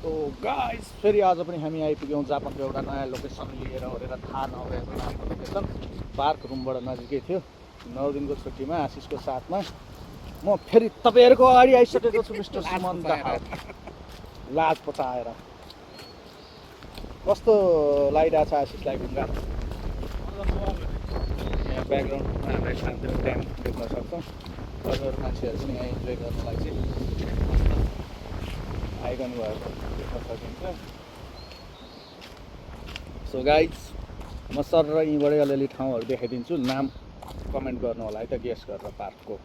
so guys फेरि आज पनि हामी आइपुग्यौँ जापानको एउटा नयाँ लोकेसन लिएर ओरेर थाहा नभएको नामको लोकेसन पार्क रुमबाट नजिकै थियो 9 दिनको छुट्टीमा आशिषको साथमा म फेरि तपाईँहरूको अगाडि आइसकेको छु मिस्टर सुमन दाहाल लाज पचाएर कस्तो लागिरहेको छ आशिषलाई ढुङ्गा यहाँ ब्याकग्राउन्डमा हामीलाई शान्तिको ड्याम देख्न सक्छौँ अरू मान्छेहरू पनि यहाँ इन्जोय गर्नलाई चाहिँ आइरहनु भएको देख्न सकिन्छ सो गाइज म सर र यहीँबाटै अलिअलि ठाउँहरू देखाइदिन्छु नाम कमेन्ट गर्नु होला है त गेस गरेर पार्कको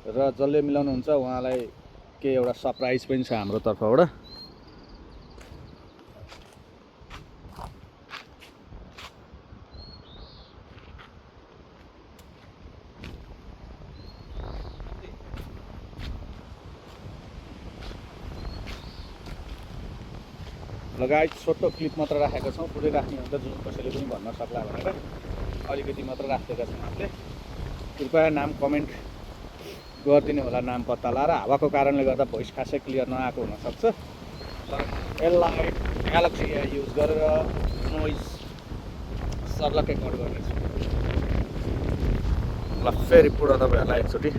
र जसले मिलाउनुहुन्छ उहाँलाई केही एउटा सरप्राइज पनि छ हाम्रो तर्फबाट लगायत छोटो क्लिप मात्र राखेका छौँ पुरै राख्ने हुन्छ जुन कसैले पनि भन्न सक्ला भनेर अलिकति मात्र राखेका छौँ हामीले कृपया नाम कमेन्ट गरिदिनु होला नाम पत्ता लाएर हावाको कारणले गर्दा भोइस खासै क्लियर नआएको हुनसक्छ तर यसलाई ग्यालेक्सी युज गरेर नोइज सर्लक्कै कट गर्नेछु ल फेरि पुरा तपाईँहरूलाई एकचोटि